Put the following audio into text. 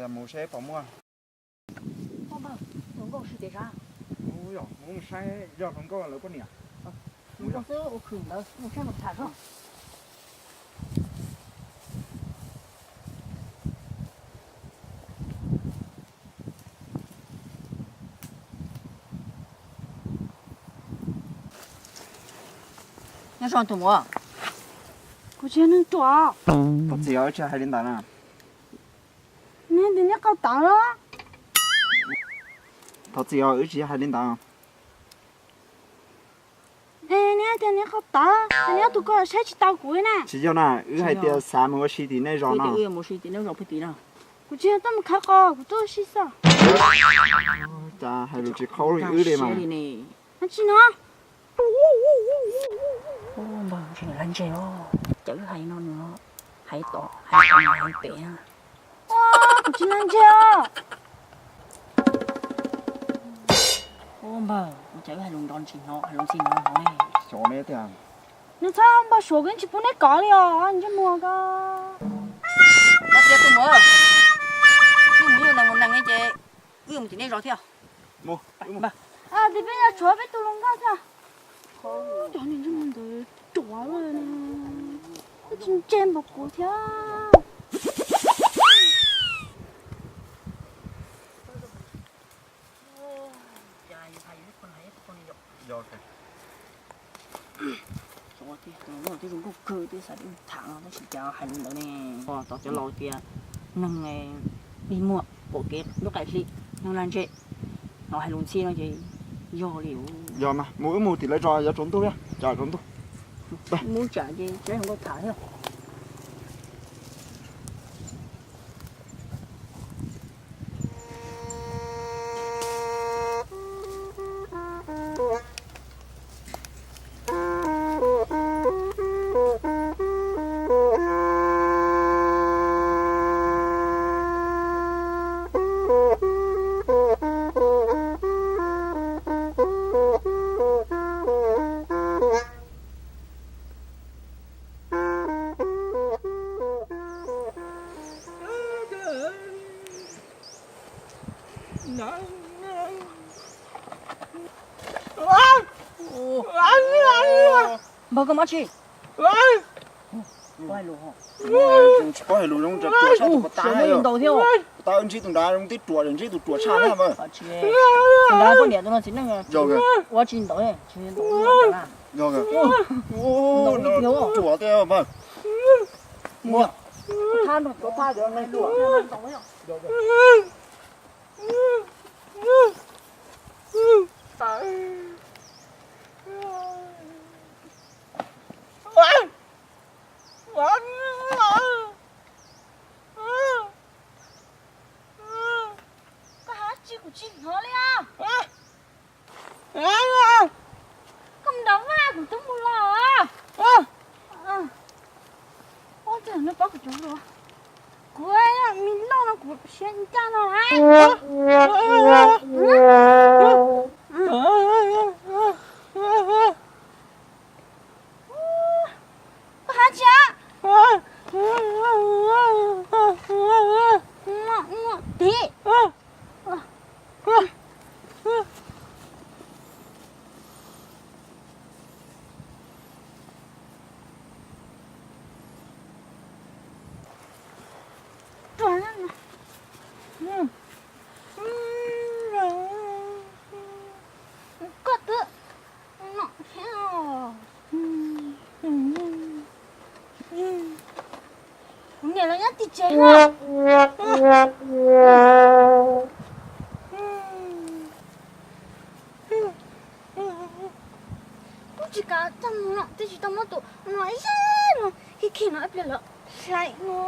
Mus seb puas muaj. Ub, yog mus saib zoj hluas nkauj lawv poj niam. Mus xwb ua khwv ntawd mus saib mus tham zoj. Nyob zoo tus muam. Kuv tsis yog neeg ruam. Thov txim os, wb tsis hais li ntawd na. Neb tias neb qau tawv los? Thov txim os, wb tsis yog hais li ntawd. Neb tias neb qau tawv, neb tus ko saib tsis tau kuv na. Tsis yog na, wb hais tias xav mus ua si tim nej zos no. Kuv tsis yog tuaj mus khawv qos, kuv tuaj ua si xwb. Cas hais lus tsis qhau li wb li mas. Tsis no. Npawg, ntshe nws laj ntseg os. Cas wb hais no nws hais tom hais tom hais pem. Kuv tsis laj ntseg os. Ub npawg, ua cas wb hais lus nrov ntsis no, hais lus ntxhi no no ne? Xyov neb tiag. Nws txhob npau suav, kuv yeej tsis pub neb kov li os, ntsej muag ko. Koj tias tus muam, wb mus ib mus nees mus nees ces wb mus tim nej zos thiab. Ces peb yuav tshuav peb tus hluas nkauj thiab. Cov niag ntsej muag ntawd ruam lawm, twb tsis ntse npaum kuv thiab. Tus no twb zoo nkauj kawg, twb xav tham no tab sis cas hais lus ntawd ne. Tau cov laus tias neeg dig muag pom kev lub qaim hli, neeg laj ntseg no hais lus ntxhi no ces yog li. Yog mas, mus wb mus tim lawv zos, yuav tsaus ntuj thiab, tsam tsaus ntuj. Mus tsam ces tsis zoo nkauj tham thiab. Npawg, koj mob tsi? Tsis paub hais lus zoo, tsuas tshaj tus pas tab thiab. Pas tab ntsib tus nrad zoo tib ruam, ntsib tus ruam tshaj na mas. Tus nrad poj niam tus no txiv neej. Ua tsis ntaus, tsis ntaus. Ruam thiab mas. Muaj. Thab nrog cov thab cov neeg ruam. Koj hais tsi kuv tsis hnov li os. Koj mus nram vaj kuv twb mus los. Ua cas nws paub kuv cov lus? Kuv me loj no kuv siab ncaj no na. Koj hais tsi? Tiv. Koj twb no thiab. Kuv niam los nyob tim tsev na. Kuv tsis kav txog no, twb tsis tau muab tus no ib zej no khi khi no ib pliag lawm hlais no.